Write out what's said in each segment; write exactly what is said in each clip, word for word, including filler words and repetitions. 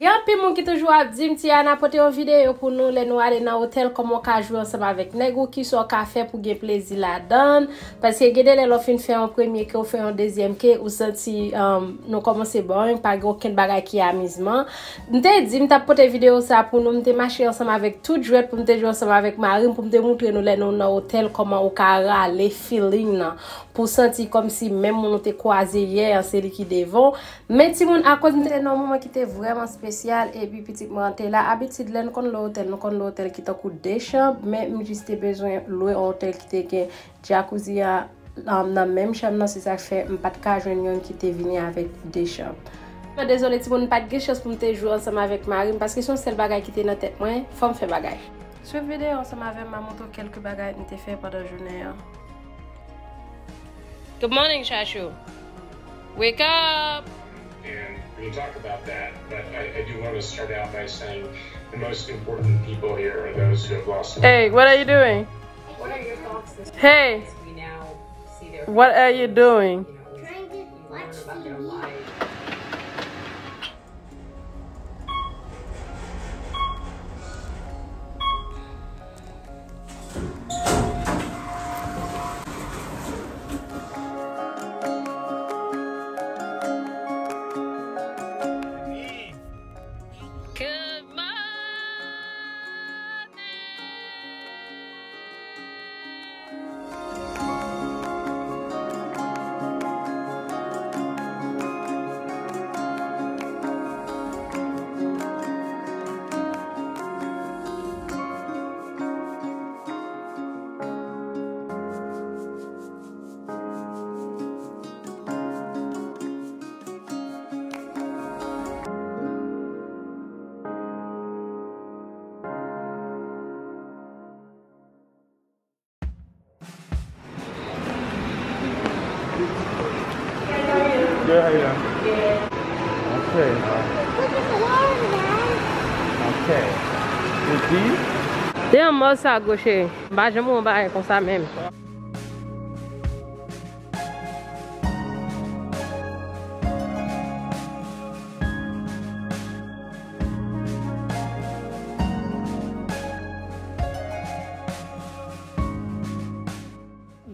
Gen anpil moun ki toujou ap di m, "Tiana, pote yon videyo pou nou lè nou ale nan otèl, kòman w ka jwe ansanm avèk nèg ou, kisa w ka fè pou gen plezi ladan l." Paske gen de lè lè w fin fè yon premye ke, ou fè yon dezyèm ke, ou santi, um, nou kòmanse boring, pa gen okenn bagay ki amizman. M te di m t ap pote videyo sa pou nou, m te mache ansanm avèk tout jwèt pou m te jwe ansanm avèk mari m, pou m te moutre nou lè nou nan otèl kòman ou ka rale feeling nan, pou w santi kòmsi menm moun ou te kwaze yè an, se li ki devan w. Men timoun, akoz m te nan yon moman ki te vrèman espesyal, epi pitit mwen an te la, abitid lè n konn lwe otèl, nou konn lwe otèl ki tankou de chanm, men m jis te bezwen lwe yon otèl ki te gen jacuzzi a, um, nan menm chanm nan, se sa k fè m pa t ka jwenn youn ki te vini avèk de chanm. Mwen dezole timoun, m pa t gen chans pou m te jwe ansanm avèk mari m, paske se yon sèl bagay ki te nan tèt mwen, fò m fè bagay. Swiv videyo ansanm avè m, m a montre w kèlke bagay m te fè pandan jounen an. Good morning, Chachou. Wake up! And we can talk about that, but I, I do want to start out by saying the most important people here are those who have lost. Hey, what are you doing? What are your thoughts this Hey, we now see their what are you doing? You know, we, we learn about their lives. Good morning. Good, how you doing? Okay. Okay. Epi? Te yon mò sa gwo cheri. M pa janm wè yon bagay konsa menm.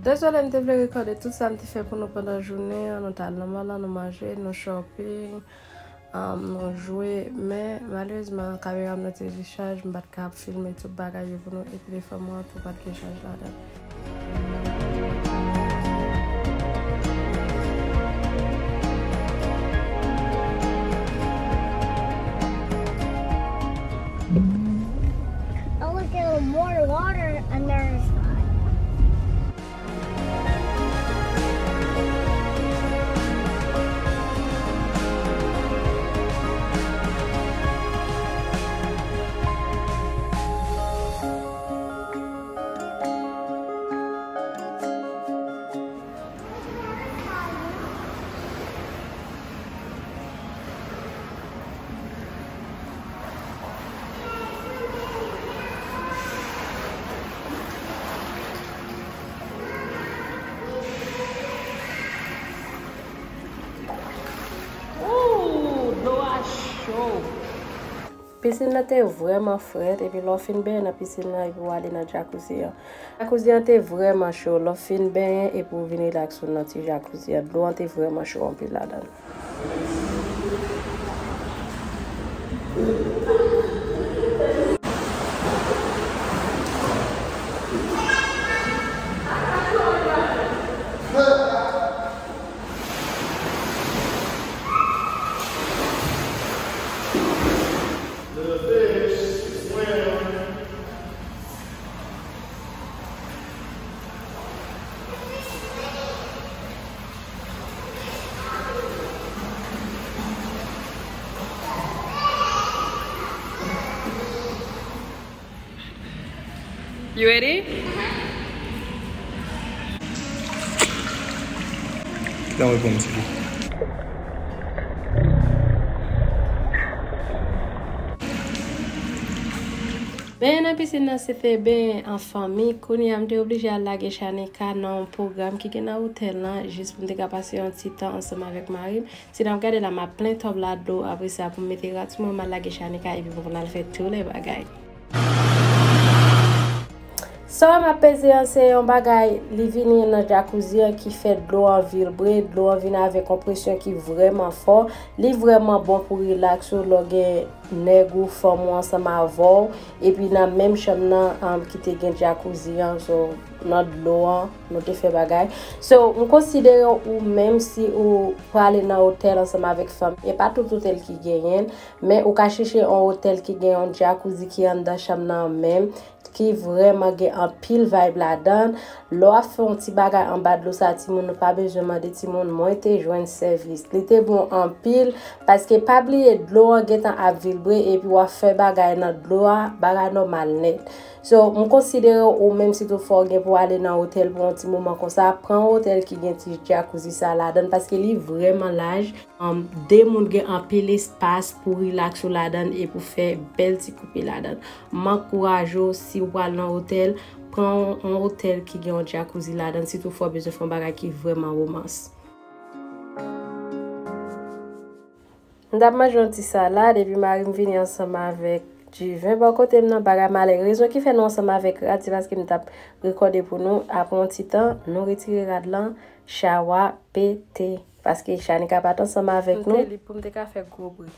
Dezole, m te vle rekòde tout sa m te fè pou nou pandan jounen an. Nou t al nan mall lan, nou manje, nou shopping, um, nou jwe. Men, malerezman, kamera m nan te dichaj, m pa t ka ap filme tout bagay yo pou nou. Epi telefòn mwen an tou pa t gen chaj ladan l. Oh, look, a little more water on the other side. Ooh, dlo a cho. Pisin nan te vrèman frèt, epi lè w fin benyen nan pisin nan, epi w ale nan jacuzzi an. Jacuzzi an te vrèman cho. Lè w fin benyen, epi w vin rilaks ou nan ti jacuzzi an. Dlo an te vrèman cho anpil ladan l. You ready? Kite mwen pran yon ti kou. Benyen nan pisin nan se te benyen an fanmi. Kounye a m te oblije al lage Shanika nan yon pwogram ki gen nan otèl lan, jis pou m te ka pase yon ti tan ansanm avèk mari m. Si n ap gade la, m ap plen tòb la dlo, apre sa pou m mete rad sou mwen, m al lage Shanika, epi pou n al fè tout lè bagay. Sa m ap peze an se yon bagay, li vini nan jacuzzi an ki fè dlo an vilbre, dlo an vin avèk yon presyon ki vrèman fò. Li vrèman bon pou rilaks ou lè w gen nèg ou, fanm ou ansanm avè w, epi nan menm chanm nan, um, ki te gen jacuzzi an, so, nan dlo an, nou te fè bagay. So, m konsidere ou menm si ou prale nan otèl ansanm avèk fanmi. E pa tout otèl ki genyen l, men ou ka chèche yon otèl ki gen yon jacuzzi ki anndan chanm nan menm, ki vrèman gen anpil vibe ladan l. Lè w ap fè yon ti bagay anba dlo sa, timoun, ou pa bezwen mande timoun, mwen te jwenn sèvis. Li te bon anpil, paske pa bliye dlo an gentan ap vilbre epi w ap fè bagay nan dlo a, bagay nòmal nèt. So, m konsidere ou menm si toutfwa w gen pou w ale nan otèl pou yon ti moman konsa, pran yon otèl ki gen ti jacuzzi sa ladan l, paske li vrèman laj. Um, de moun gen anpil espas pou rilaks ou ladan l e pou fè bèl ti koupe ladan l. M ankouraje w, si w pral nan otèl, pran yon, yon otèl ki gen yon jacuzzi ladan l, si toutfwa w bezwen fè yon bagay ki vrèman romans. M t ap manje yon ti salad, epi mari m vini ansanm avèk diven bò kote m nan. Bagay malè, rezon ki fè nou ansanm avèk rad, se paske m t ap rekòde pou nou. Apre yon ti tan, nou retire rad lan, chawa pete. Paske Shanika pa t ansanm avèk nou. M te li pou m te ka fè gwo bri.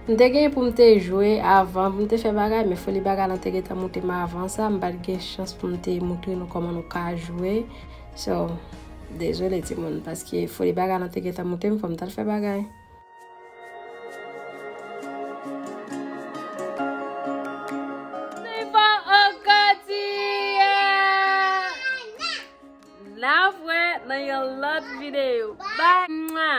M te gen pou m te jwe avan, pou m te fè bagay, men foli bagay lan te gentan moute m avan sa, m pa t gen chans pou m te moutre nou kòman nou ka jwe. So, dezole timoun, paske foli bagay lan te gentan moute m, fò m t al fè bagay. N a vwè ankò, Tia! N a vwè nan yon lòt videyo. Bye! Mwa!